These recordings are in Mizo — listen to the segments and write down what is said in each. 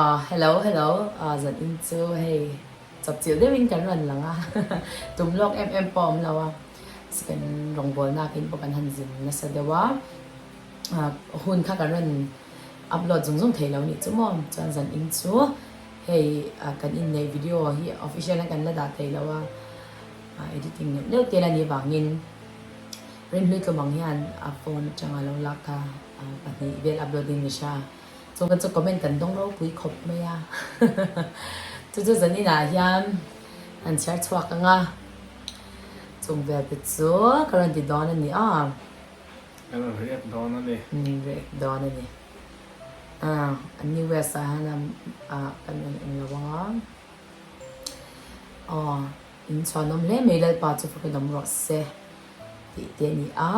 Hello hello zan in chu hei chawpchilh deuhin kan rawn lang a tum lawk em em pawh a awm lo a kan rawngbawlna in pawh kan han zin nasa deuh a hun kha kan rawn upload zung zung thei lo nih chu maw chuan zan in chu hei kan inneih video hi official a kan la dah thei lo a editing neuh neuh te la nih vangin Rinhlui tlum ang hian a phone atanga lo lak kha pahnih vel upload in ka hria. Chu kan chu comment kan dawng ropui khawp mai a. Chu chu zanin ah hian an chhiar chhuak ang a. Chung vel te chu ka rawn ti dawn a ni a. Ka rawn react dawn a ni. Umm react dawn a ni. Ah an ni west ah hian ah kan rawn eng lo ang a. Aw in chhuanawm hle mai Lalpa chu fakin awm rawh se. Tih te a ni a,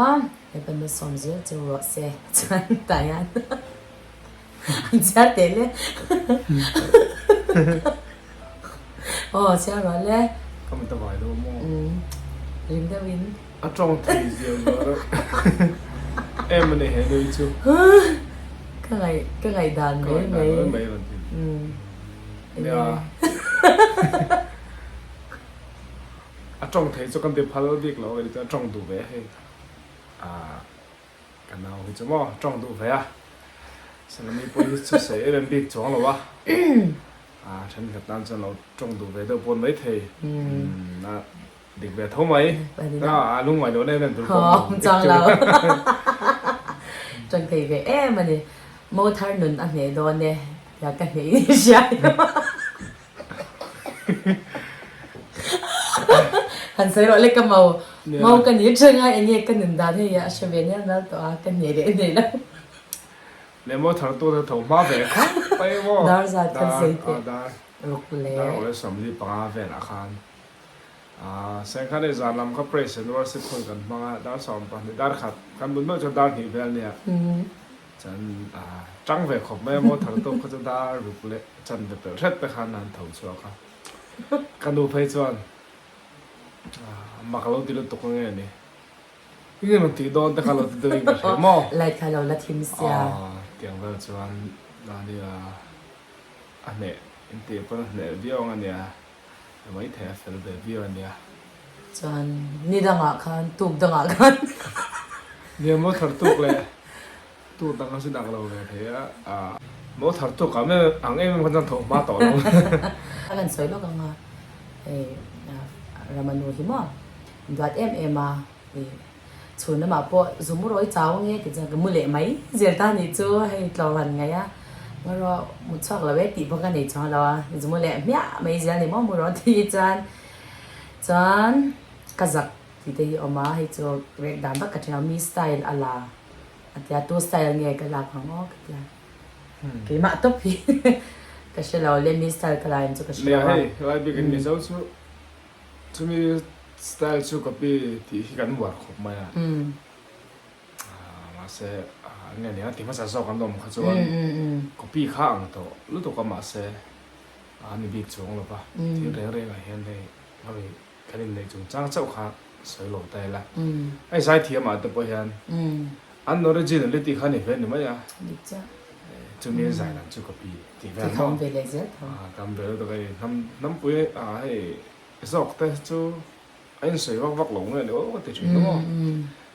hepa na sawm zel chu rawh se chuan tah hian an chhiar teh le aw chhiar rawh le. Ka mit a vai deuh maw? Umm ring deuh in. A tawng thei zia zual reuh em a ni he nui chu. Ka ngaih ka ngaihdan mai mai. Ka ngaihdan mai mai rawn ti. Umm. Nia. A tawng thei chu kan ti phal bik lo a chuan a tawng duh ve a hei ah ka nau hi chu maw a tawng duh ve a Salami pawh hi chu sawi em em bik chuang lo a ah thenkhat tan chuan lo tawng duh ve deuh pawn mai thei a dik ve tho mai a lungngaih loh na em em tur pawh awm chuang lo tawng thei ve em a ni mo thar nun a hneh dawn e tia ka hneh in i hria Han sawi rawh le ka mau mau ka ni teng a enge ka nun dan hei a hre ve nel nal tawh a ka hneh leh hneh lo. Leh maw thar tu te tho hma ve khawp mai maw. Dar zat khan sawi teh. Dar ruk le. Dar ruk leh 45 velah khan Seng khan hei zan lam kha praise and worship hun kan hmang a dar 12 dar khat kan bul meuh chuan dar hnih vel nia. Chuan tang ve khawp mai a maw thar tawk kha chu dar ruk leh chan ve pelh hret te khan an tho chhuak a. Ka nu phei chuan mak lo ti lutuk ange ni. Eng emaw tih dawn te kha lo ti deuh in ka hria maw. Light kha lo la thim sia. Tiang vel chuan mahni a a hneh in tih pawn a hneh viau ang ania. Maithei a fel ve viau ania. Chuan ni dangah khan tuk dangah khan. Nia mo thar tuk leh tuk dang a sin ang lo ve thei a. Mo thar tuk ah ang em em khan chuan thawh hma tawh lo. A kan sawi lawk ang a hei Ramanu hi maw duat em em a ih Chhun lamah pawh zu mu rawi chau ange tih chuan ka mu leh mai zel ta nih chu hei tlawm han ngaih a, mu rawh mu chhuak lo e tih pawh ka nei chuang lo a, zu mu leh hmiah mai zel ni maw mu rawh tih chuan chuan ka zak tih te hi a awm a, hei chu rek dan vak ka ṭhen lo mi style a la a tia tu style nge ka lak ang aw ka tia keimah tawp hi ka hre lo le mi style ka la em chu ka hre lo a. Nia hei helai bikin Mizo chu Chumi style chu copy tih hi kan uar khawp mai a. Mahse eng nge nia ti hmasa zawk an awm kha chuan copy kha ang tawh lutuk a mahse a ni bik chuang lo va. Thil reng reng ah hian hei hemi kan inneih chungchang chauh kha sawi lo ta ila. Hei zaithiam ah te pawh hian an originality kha ni ve ni mai a. Chumi zai lam chu copy tih vel maw? Tam ve lutuk a hei hnampui hei Zawk te chu a insawi vak vak lo nge ni aw ka ti thin maw.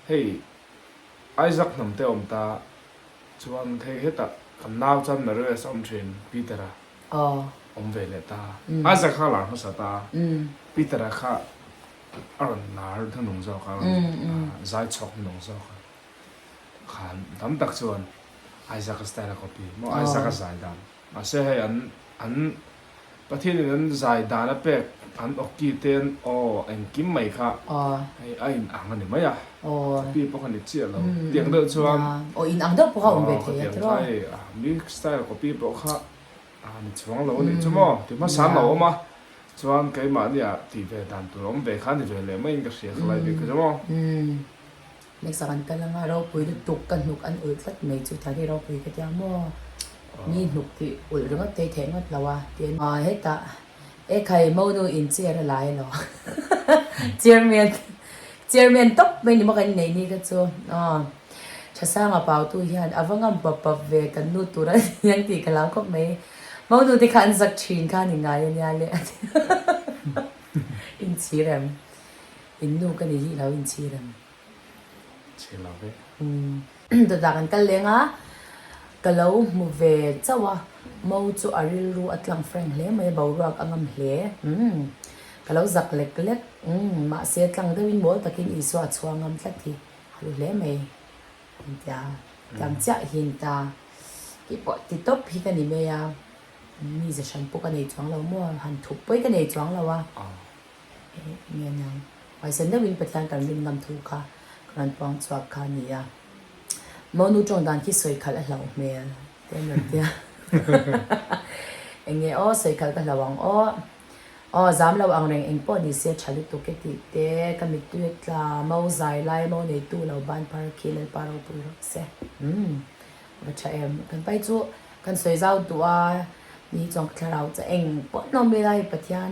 Hei Isaac hnam te awm ta chuan hei hetah kan nau chuan Marius a awm thin Peter-a awm ve leh ta. Isaac kha a lar hmasa ta Peter-a kha a rawn lar hnunung zawk a, a rawn zai chhawk hnunung zawk a. Khan tam tak chuan Isaac-a style a copy maw Isaac-a zai dan. Mahse hei an an Pathianin an zai dan a pek an awki te an aw engkim mai kha hei a in ang a ni mai a, copy pawh kha ni chiah lo tiang deuh chuan aw in ang deuh pawh kha awm ve thei a tiraw. Aw hei mi style copy pawh kha ni chuang lo a nih chu maw ti hmasa an lo awm a chuan keimahni ah tih ve dan tur awm ve kha ni ve leh maiin ka hria khalai bik kha chu maw. Next ah kan kal anga ropui lutuk ka hnuk an ulh tlat mai chu thani ropui ka tia maw mi hnuk tih ulh ringawt te theih ngawt lo a ti a hetah e khai monu in chair a lai elaw chairman chairman tawp mai ni maw kan inneih ni kha chu aw Thasanga pautu hian a va ngam pap pap ve kan nu tur a ni ang tih ka hlau khawp mai. Monu te kha an zak thin kha ni ngai ania le a ti. Inchhir em? In nu ka ni hi lo inchhir em? Chhir lo ve. Dawtah kan kal leng a, ka lo hmu ve chauh a, Mo chu a rilru a tlang frank hle mai a, boruak a ngam hle. Umm ka lo zak lek lek. Umm mahse tlang deuhin mawl takin Isua a chhuang ngam tlat hi a hlu hle mai. Tia tiang chiah hi ni ta. Kei pawh ti tawp hi ka ni mai a, mi ze hran pawh ka nei chuang lo maw, han thup pawh hi ka nei chuang lo a. Eng nge niang, huaisen deuhin Pathian kan rin ngam thu kha ka rawn puang chhuak kha a ni a. Monu tawng dan khi sawi khalh a hlauh hmel te an rawn tia. Eng nge aw sawi khalh ka hlauh ang aw. Aw zam lo ang reng eng pawh ni se tha lutuk e tih te ka mittui a tla mo zai lai mo neitu lo ban phar khi Lalpa ropui rawh se. Umm va tha em. Kan pai chu kan sawi zau duh a ni chuan ka thlarau chu eng pawh an awm ila hei Pathian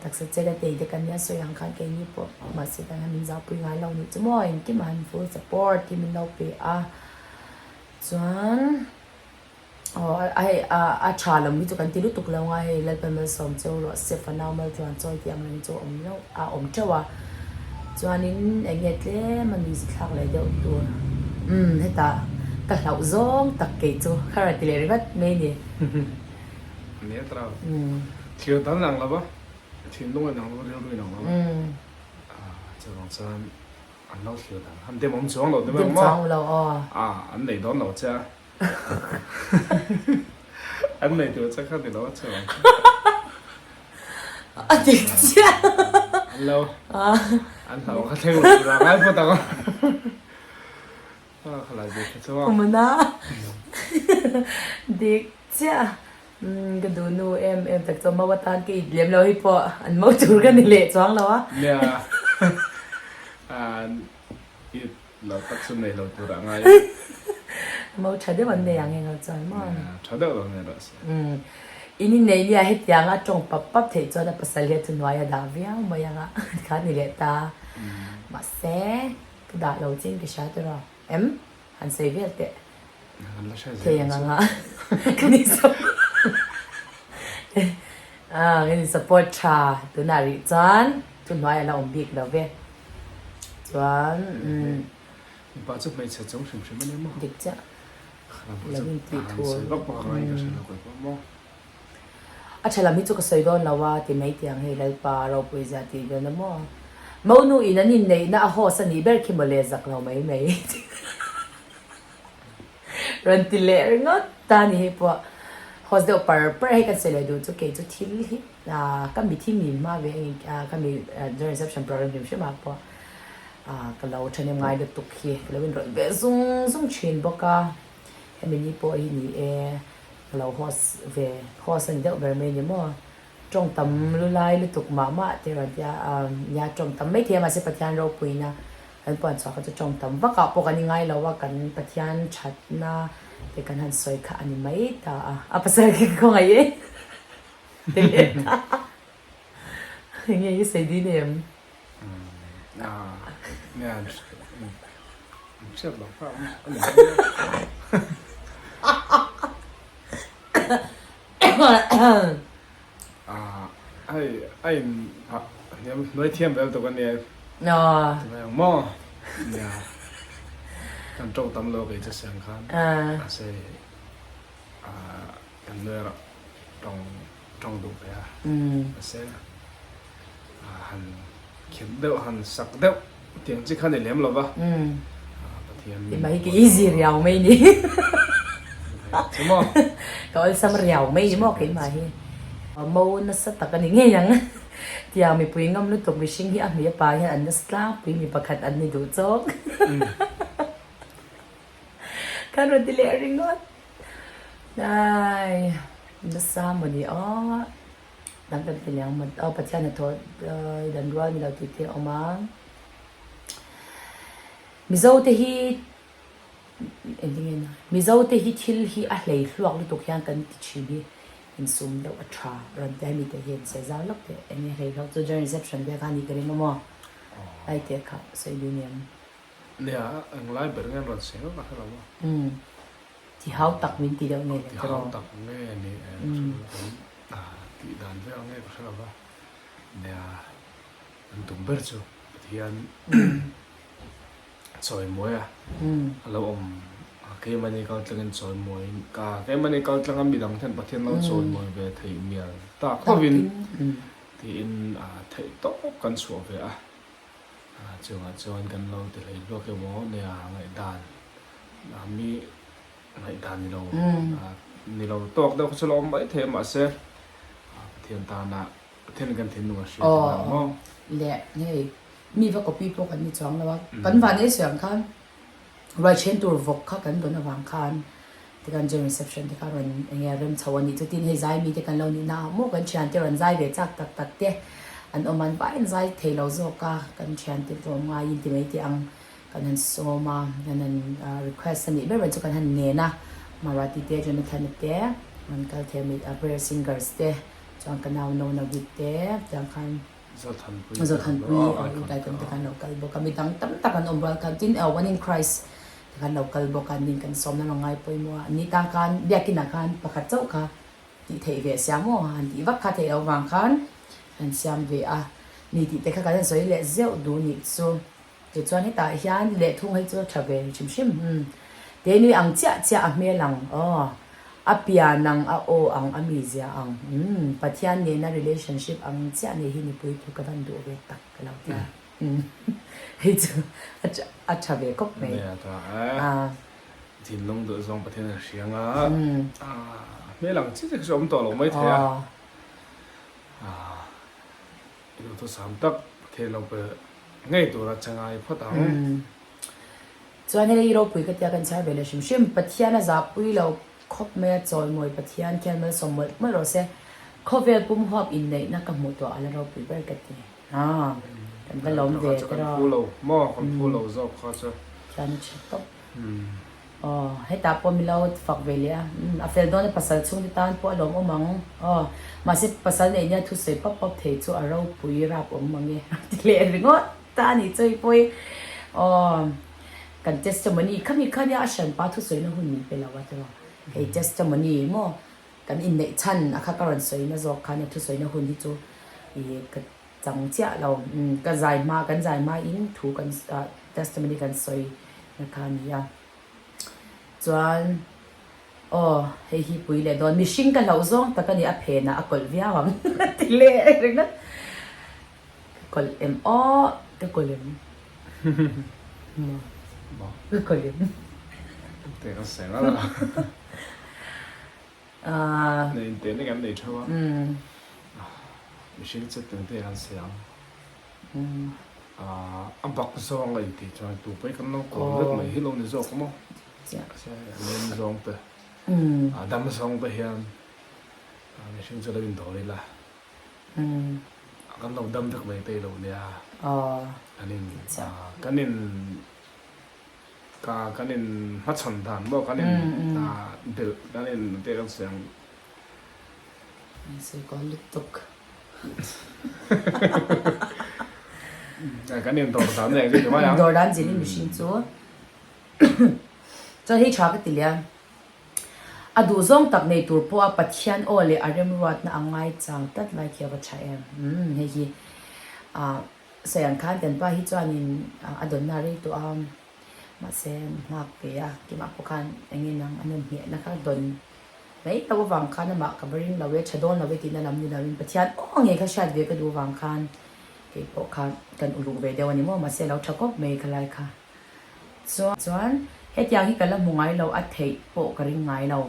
taksa chet a tei te kan nia sawi ang khan keini pawh mahse kan han min zaupui ngai lo nih chu maw engkim a han full support hi min lo pe a chuan. Aw a hei a tha lam hi chu kan ti lutuk lo nga hei Lalpan malsawm cheu rawh se fanau maltluan chawi tih ang reng chu a awm lo a awm teuh a chuanin eng nge tlem a nuihzi thlak leh deuh tur umm hetah ka hlauh zawng tak kei chu ka rawn ti leh ringawt mai ni. Nia tara thlir dan ang lo va thinlung in ang lo va rilru in ang lo va chuvang chuan an lo thlir dan han dem awm chuang lo te mai ang maw? Dem chuang lo aw. A an nei dawn lo che a. An nei tur che kha ni lo a chu ang. A dik chiah. An lo. An hlau kha thleng lo tur a ngai phawt ang. A khalai ve kha chu. Umana. Dik chiah. Ka duh nu em em tak chu mau atan ka it lem lo hi pawh an mau tur ka ni leh chuang lo a. Nia. It Lo tak chu nei lo tur ah ngai. Mo tha deuh an nei ang eng ho chuan maw? Nia, tha deuh lo nei rawh se. Umm, in innei nia hetiang a tawng pap pap theih chuan a pasal hi a thuhnuai a dah viau mai ang a, kha ni leh ta. Mahse, ka dah lo chin ka hria tawh rawh. Em? Han sawi vel teh. Kan la hre zel Thei ang ang a. Kan in support. Ah, kan in support tha tunah rih chuan thuhnuai a la awm bik lo ve. Chuan umm. Mipa chu hmeichhe chung hrim hrim a ni maw? Dik chiah. Lo in tih thu. Sawi vak vak angai ka hre lo kawi pawh maw? A tha lam hi chu ka sawi dawn lo a ti mai tiang hei Lalpa ropui zia tih vel na maw? Monu in an inneihna a host a nih ber khi mawle zak lo mai mai. Rawn ti leh ringawt ta ni hei pawh host deuh par par hei kan sawi leh duh chu kei chu thil hi ka mi thi mi hma ve ka mi joint reception program hrim hrim ah pawh ka lo thahnem ngai lutuk hi ka lo inrawlh ve zung zung thin bawk a hemi ni pawh hi ni e ka lo host ve host a ni deuh ber mai ni maw tawng tam lu lai lutuk mah mah te rawn tia nia tawng tam maithei a mahse Pathian ropuina Kan puan chhuah kha chu tawng tam vak ah pawh kan i ngai lo a, kan Pathian thatna te kan han sawi kha a ni mai ta a, a pasal khi ka khawngaih e ti leh ta eng nge i sawi dîn em? Hriat loh kha a ni Hei a in hnuai thiam vel tuk a nia. Tunai ang maw? Nia. Kan tawng tam lo kei chu siang khan. Mahse kan nui erawh tawng tawng duh ve a. Mahse han khelh deuh han sak deuh tiang chi kha ni lem lo va. Pathian Ti mai hi ka easy riau mai ni. Chu maw? Ka awlsam riau mai ni maw keimah hi. Mo nasa tak a ni ngei ang. Tiang mipui ngam lutuk mihring hi a hmui a pa hian an nasa tlangpui mi pakhat an ni duh chawk. Khan rawn ti leh ringawt. Ai nasa maw ni aw. Dang kan ti leh ang maw. Aw Pathian hnathawh dan rual ni lo tih te a awm a. Mizo te hi engtin nge Mizo te hi thil hi a hlei hluak lutuk hian kan ti thin hi insum deuh a tha rawn ti a hemi te hian sawi zau lawk teh eng nge hlei hluak chu joint reception vel kha a nih ka ring a maw lai te kha sawi dun em? Nia englai ber nge an rawn sawi vak a hre lo a. Ti hau tak min ti deuh nge le Ti hau tak nge ni e ka hre lo a, tih dan vel nge ka hre lo va, nia an tum ber chu Pathian chawimawi a, a lo awm a keimahni kal tlangin chawimawiin ka keimahni kal tlanga midang ten Pathian lo chawimawi ve theih mial tak hovin tiin theih tawp kan chhuah ve a, chungah chuan kan lo ti hlei hluak emaw nia ngaihdan mi ngaihdan ni lo ni lo tawk deuh kha chu la awm mai thei a mahse Pathian tana Pathian kan thinlung a hria thin ang maw? Leh hei mi va copy pawh kan ni chuang lo a kan van ei sawi ang khan ruai then tur vawk kha kan dawn avang khan tikhan joint reception te kha rawn eng nge rem chho a nih chutin hei zai mi te kan lo nih na ah maw kan thian te rawn zai ve chak tak tak te an awm an vaiin zai thei lo zawk a kan thian te tlawm ngaiin ti mai teh ang. Kan han sawm a, kan han request a nih ber ber chu kan han nen a, Marati te, Jonathan-a te, an kal thei a, prayer singers te, chuan ka nau Nonawit te, tiang khan Zothanpui Icon te khan lo kal bawk a, midang tam tak an awm rual khan, tin One in Christ te khan lo kal bawk a, an nin kan sawm na rawn ngai pawimawh a, ni tan khan biakinah khan pakhat chauh kha tih theih ve sia maw han tih vak kha theih loh vang khan an siam ve a, ni tih te kha kan han sawi leh zeuh duh nih chu. Tichuan hetah hian lehthung hei chu a tha ve hrim hrim umm Tenui ang chiah chiah a hmel ang aw a pian ang a aw ang a mizia ang umm Pathian nena relationship ang chiah nei hi nipui thu ka van duh ve tak ka lo ti a umm hei chu a tha ve khawp mai. Nia ta e thinlung duh zawng Pathian a hria anga a hmel ang chiah chiah khi chu a awm tawh lo mai thei a Duhthusam tak Pathian lo pe ngei tura che ngai phawt ang. Chuan hei ropui ka tia kan chhar ve leh hrim hrim. Pathian a zahpui lo khawp mai a chawimawi Pathian khian malsawm mawlh mawlh rawh se. Khawvel pum huap inneihna ka hmuh tawh a la ropui ber ka ti. Haa kan va lawm ve tiraw. Kan phu lo maw kan phu lo zawk kha chu. Thian a tha tawp. Aw, hetah pawh mi lo fak ve leh a, umm a fel dawn a pasal chhungte tan pawh a lawmawm ang aw, mahse pasal neih nia thusawi pap pap thei chu a ropui rap awm mang e a ti leh ringawt ta a nih chu hei pawh hi aw kan testimony khami kha nia a hranpa thusawina hun min pe lo a tiraw hei testimony maw kan inneih chhan a kha ka rawn sawina zawk khan a thusawina hun hi chu ih ka Chang chiah lo. Ka zai hma, kan zai hma in thu kan testimony kan sawi na kha a ni a. Chuan aw hei hi pui leh dawn mihring ka hlauh zawng tak a ni a phenah a kawlh viau ang ti leh ringawt. Ka kawlh em aw ka kawlh em maw ka kawlh em. Teh ka seng a. Nei in teh nek an nei theuh a. Mihring chet eng te an sawi ang. A bak zawng a intih chuan tu pawh hi kan lo kawm vek mai hi lo ni zawk maw? Lem zawng te, a dam zawng te hian mihring chu lo indawr ila. Kan lo dam vek mai te lo nia. Kan in kan in Ka kan in hmachhawn dan maw kan in belh kan in teh kan sawi ang. An sawi kual lutuk. Kan in dawr dan eng chu ti mai ang. Dawr dan zin in mihring chu chuan hei tha ka ti leh a. A duh zawng tak nei tur pawh a Pathian aw leh a remruatna a ngai chang tlat lai khi a va tha em. Hei hi Sawi ang khan kan pa hi chuanin a dawnna rei tawh a, mahse nghak ve a, keimah pawh khan eng nge nang a nun hnehna kha dawn mai loh avang khan amah ka va ring lo e, tha dawn lo e tihna lam ni loin Pathian aw ngei kha hriat ve ka duh avang khan kei pawh kha kan uluk ve deuh a ni maw, mahse a lo tha khawp mai khalai kha. Chuan hetiang hi ka la hmu ngai lo, a theih pawh ka ring ngai lo.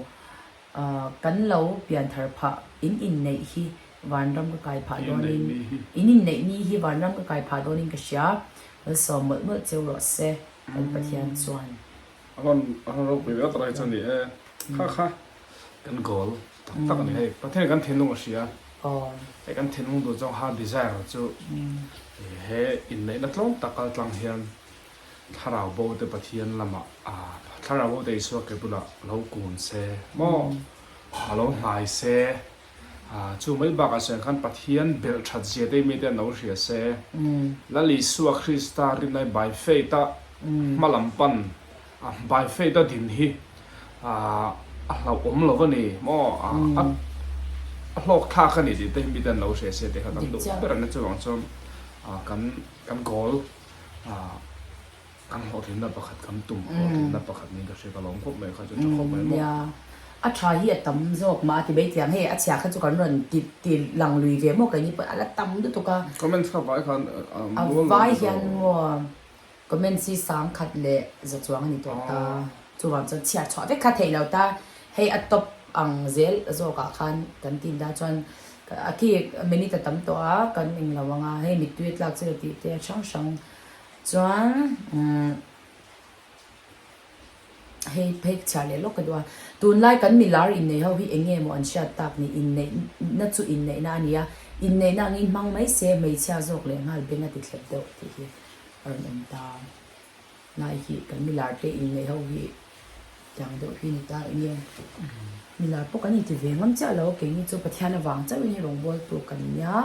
Kan lo pianthar phah in inneih hi vanram ka kai phah dawnin in inneih ni hi vanram ka kai phah dawnin ka hria malsawm mawlh mawlh cheu rawh se kan Pathian chuan. A rawn a rawn ropui ve tak chu a ni e kha kha kan goal tak tak a ni hei Pathian kan thinlung a hria hei kan thinlung duh zawng ha desire chu he inneihna tlawm tak kal tlang hian Thlarau bo te Pathian lamah Thlarau bo te Isua ke bulah lo kun se maw a lo hnai se chu mai bakah chuan khan Pathian belh that zia te mite an lo hria se Lal Isua Krista rinai by faith a hma lam pan by faith a din hi. A hlauhawm lo a ni maw? A hlawk thlak a ni tih te hi miten lo hre se tih kha kan duh ber a ni. Chuvang chuan kan kan goal kan hlawhtlinna pakhat kan tum hlawhtlinna pakhat niin ka hria ka lawm khawp mai kha chu tha khawp mai maw? Nia, a tha hi a tam zawk mah a ti mai thiang. Hei a chhia kha chu kan rawn ti ti lang lui ve maw keini pawh a la tam lutuk a. Comments kha vai khan a vai hian maw? Comments hi 10,000 leh za chuang a ni tawh ta. Chuvang chuan chhiar chhuah vek kha theih lo ta. Hei a top ang zel zawkah khan kan tin ta chuan a khi minute a tam tawh a kan eng lo ang a hei mittui a tlak chu tih te hrang hrang chuan umm hei phei chhiar leh lawk ka duh a. Tunlai kan milar inneih ho hi eng nge maw an hriat tak ni inneih na chu inneihna a ni a inneihna angin hmang mai se hmeichhia zawk leh nghal beng a ti thlep deuh tih hi. a rawn awm ta. Lai hi kan milar te inneih ho hi tiang deuh hi ni ta enge milar pawh kan inti ve ngam chiah lo keini chu Pathian avang chauhin hi rawngbawltu kan nia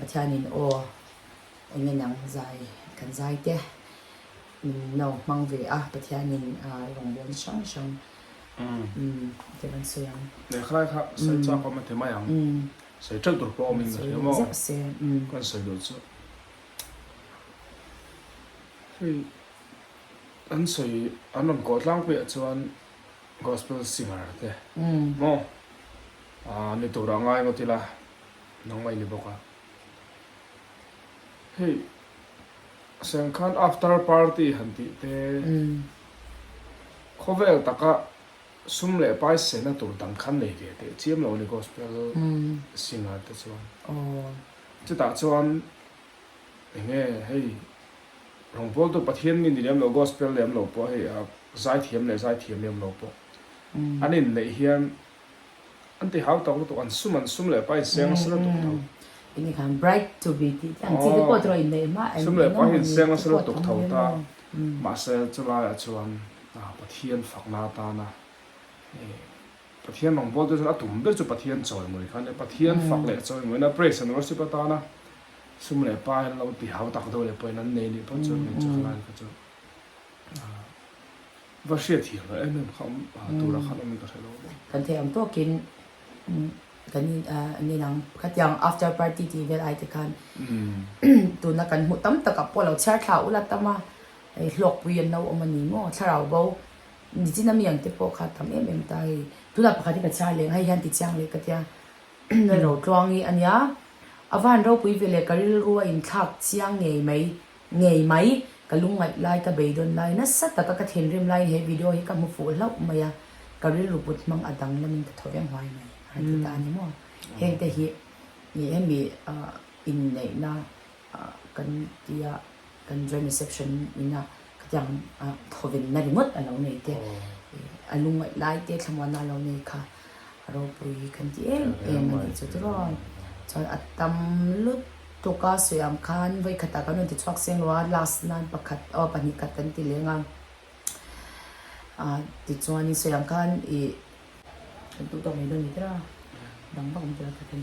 Pathianin aw enge nang zai kan zai te min lo hmang ve a Pathianin rawngbawlna hrang hrang te kan sawi ang. Lehkhalai kha sawi chak awm a ti mai ang. Sawi teuh tur pawh awmin ka hria maw? Kan sawi duh chu. Hei an sawi an rawn kawh tlangpuiah chuan gospel singer te maw ah ni tur a ngai ngawt ila nangmah i ni bawk a. Hei Sengkhan after party han tih te khawvel taka sum leh pai sehna tur dang khan nei ve teh chiam lo a ni gospel singer te chuan. Chutah chuan eng nge hei rawngbawltu Pathian mi ni lem lo gospel lem lo pawh hei zaithiam leh zaithiam lem lo pawh an inneih hian an ti hau tak lutuk an sum an sum leh pai seng nasa lutuk tho. Enge khan bride to be tih te ang chi te pawh tawh inneih hma Sum leh pai hi an seng nasa lutuk tho ta mahse chulaiah chuan Pathian fakna atana Pathian rawngbawlte chuan a tum ber chu Pathian chawimawi kha a nia. Pathian fak leh chawimawina, praise and worship atana sum leh pai an lo ti hau tak deuh leh pawhin an nei nih pawh chuan hmeichhe khalai kha chu va hriat thiam loh em em kha awm tura khan awmin ka hre lo bawk. Kan theih ang tawkin kan eng ang khatiang after party tih vel ai te khan tuna kan hmuh tam takah pawh lo chhiar thla ula tam a, hei hlawkpui an lo awm a ni maw thlarau bo. Nichin a mi ang te pawh kha tam em em ta hei. Tunah pakhat hi ka chhiar leh ang hei hian ti chiang leh ka tia ro tluang hi a nia. A van ropui ve leh ka rilru a inthlak chiang ngei mai ngei mai ka lungngaih lai ka beidawn lai nasa taka ka thinrim laiin he video hi ka hmu fuh hlauh mai a ka rilru put hmang a dang lamin ka tho veng huai mai a ti ta a ni maw. Heng te hi hemi inneihna kan tia kan joint reception ina khatiang thawvenna ringawt a lo nei te a lungngaih lai te thlamuanna a lo nei kha a ropui kan ti em em a nih chu tiraw chuan a tam lutuk a sawi ang khan vawi khatah kan rawn ti chhuak seng lo a last nan pakhat aw pahnih khat kan ti leng a tichuanin sawi ang khan ih Kan duh tawk mai dawn ni tira dang vak awm tura ka ti.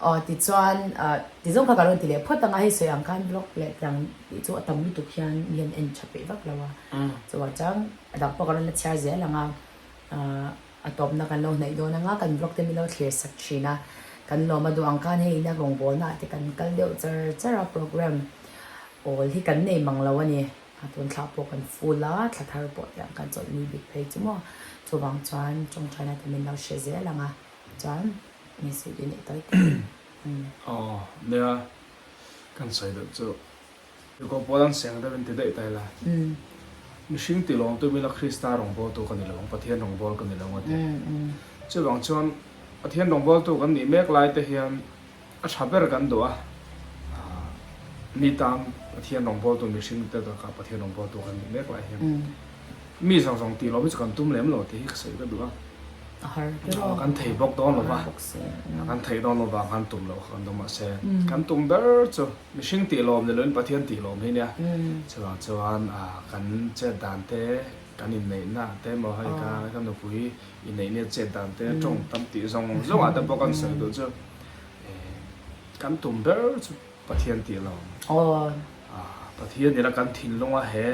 Aw tichuan tizawng kha ka rawn ti leh phawt ang a hei sawi ang khan vlog leh tiang tih chu a tam lutuk hian mi hian en tha peih vak lo a. Chuvang chuan a dang pawh ka rawn la chhiar zel ang a a tawpna kan lo hnaih dawn ang a kan vlog te min lo thlir sak thin a kan lawm a duh ang khan hei ina rawngbawlna ah te kan kal deuh char char a program awl hi kan nei mang lo a ni. A tun thla pawh kan full a, thla thar pawh tiang kan chawlh ni bik phei chu maw. Chuvang chuan tawngtaina te min lo hre zel ang a, chuan mi suih i neih tawi tak. Aw, nia, kan sawi deuh chu. Tirhkoh pawl an seng deuh in ti daih ta ila. Mihring ti lawm tum ila Krista rawngbawltu ka ni lo ang, Pathian rawngbâwl ka ni lo ang a ti. Chuvang chuan Pathian rawngbawltu kan nih mek lai te hian A tha ber kan duh a, mi tan Pathian rawngbawltu mihring te taka Pathian rawngbawltu kan nih mek lai hian mi zawng zawng tih loh hi chu kan tum lem lo tih hi ka sawi ka duh a. Kan thei bawk dawn lo va, kan thei dawn lo vang khan tum loh kha kan duh mahse kan tum ber chu mihring tih lawm ni loin Pathian tih lawm hi nia. Chuvang chuan kan chet dan te, kan inneihna te emaw hei ka nupui inneihna chet dan te tawng tam tih zawng zawngah te pawh kan sawi duh chu. Kan tum ber chu Pathian tih lo. Pathian ila kan thinlunga he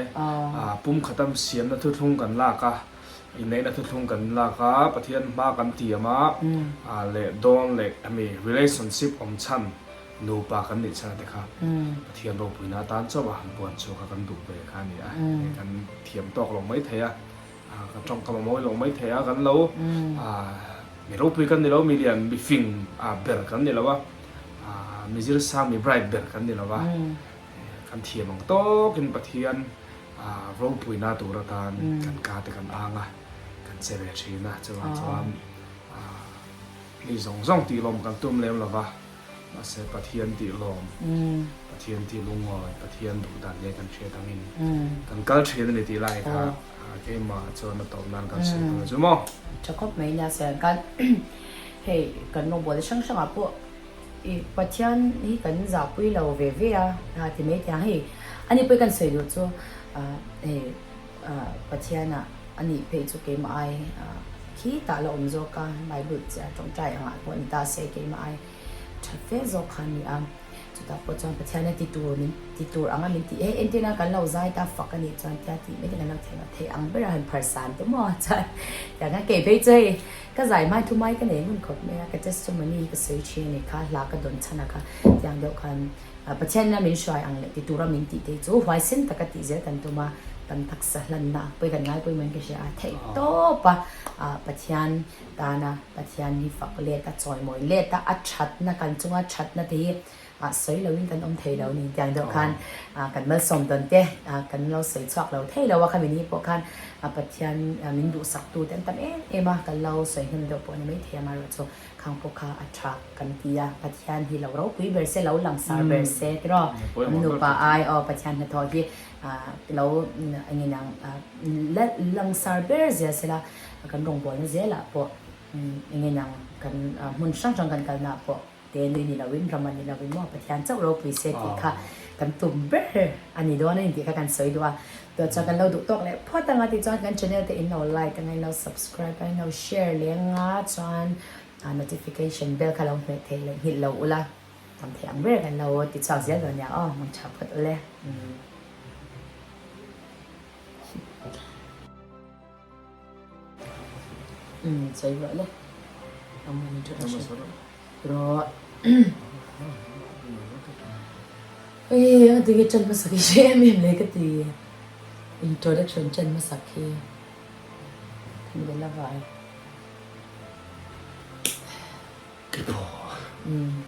pumkhatam siamna thuthlung kan lak a, inneihna thuthlung kan lak a, Pathian hma kan tiam a, leh dawn leh hemi relationship awm chhan nupa kan nih chhan te kha Pathian ropuina atan chauh a han buan chhuak a kan duh ve kha a ni a, kan thiam tawk lo mai thei a. Ka tawngkam a mawi lo mai thei a, kan lo mi ropui kan ni lo, mi lian mi fing ber kan ni lo a, mi zir sang mi bright ber kan ni lo a, kan thiam ang tawkin Pathian ropuina tur atan kan ka te kan ang a, kan che ve thin a, chuvang chuan mi zawng zawng tih lawm kan tum lem lo va. Mahse Pathian tih lawm, Pathian tih lungawi, Pathian duh dan leh kan hriat angin kan kal thin a ni tih lai kha keimah chuan a tawp nan kan sawi dawn a chu maw? Tha khawp mai nia sawi ang khan hei kan rawngbawl hrang hrangah pawh i Pathian hi kan zahpui lo ve ve a ti mai thei ang hei ani pawh kan sawi duh chu hei Pathianah a nih phei chu keimah ai khitah la awm zawk a, Bible chiah tawngtai angah pawh ni ta se keimah ai tha fe zawk kha a ni a. Chutah pawh chuan Pathian a ti tur min ti tur anga min tih hei entirna kan lo zai ta fak a nih chuan tia tih mai te kan lo thei lo thei ang ber a han pharsan te maw chuan tiang khan kei phei chu hei ka zai hmai thu mai ka nei ngun khawp mai a, ka testimony hi ka sawi thin a ni kha hla ka dawn chhan a kha tiang deuh khan Pathian ina min hruai ang leh ti tura min tih te chu huaisen taka tih zel kan tum a, kan taksa hlanna pawi kan ngai pawimawh in ka hria a, theih tawp a Pathian tana Pathian hi fak let a, chawimawi let a, a thatna kan chunga thatna te hi sawi loin kan awm thei lo ni tiang deuh khan kan malsawm dawn te kan lo sawi chhuak lo thei lo a, khami ni pawh khan Pathian min duhsak tu te an tam em em a, kan lo sawi hnem deuh pawh ni maithei a amaherawhchu chu. Khang pawh kha a tha kan ti a, Pathian hi lo ropui ber se, lo langsar ber se tiraw? Kan nupa ai aw Pathian hnathawh hi lo eng in ang langsar ber zel sela kan rawngbawlna zelah pawh eng in ang kan hmun hrang hrang kan kalna ah pawh te nui ni loin ram a ni loin maw Pathian chauh ropui se tih kha kan tum ber a ni dawn a ni tih kha kan sawi duh a. Tawh chuan kan lo duh tawk leh phawt anga tih chuan kan channel te in lo like anga in lo subscribe a in lo share leh anga chuan notification bell kha lo hmeh theih leh nghilh lo ula tam theih ang ber kan lo ti chhuak zel dawn nia aw hmang tha phawt ule umm sawi ruah le Rawh. Ui, a tinge chan hmasak hi hre em em le ka ti. Introduction chan hmasak hi kan be la vai. Ke pawh. Umm.